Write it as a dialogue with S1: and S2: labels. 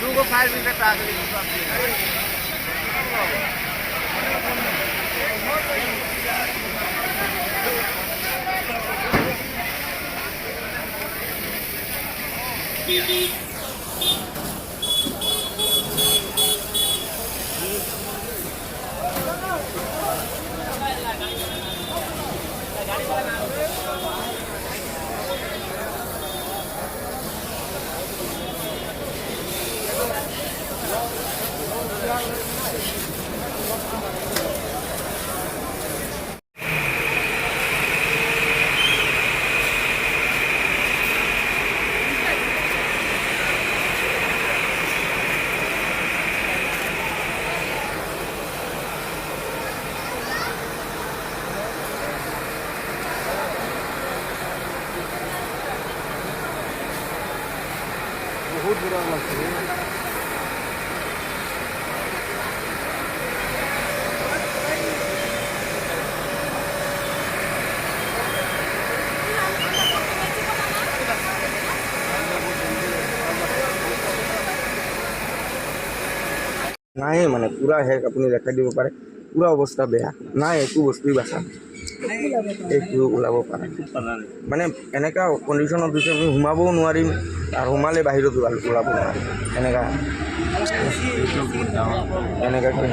S1: दूगो fire brigade आ गई।
S2: বহুত বুঢ়া লাগছে।
S3: নাই, মানে পূৰা শেষ। আপুনি দেখাই দিব পাৰে, পূৰা অৱস্থা বেয়া। নাই, একো বস্তুৱেই বাচা নাই, একো ওলাব পৰা নাই। মানে এনেকুৱা কণ্ডিশ্যনত দিছে, আমি সোমাবও নোৱাৰিম আৰু সোমালে বাহিৰত ওলাব নোৱাৰিম, এনেকুৱা এনেকুৱাকৈ।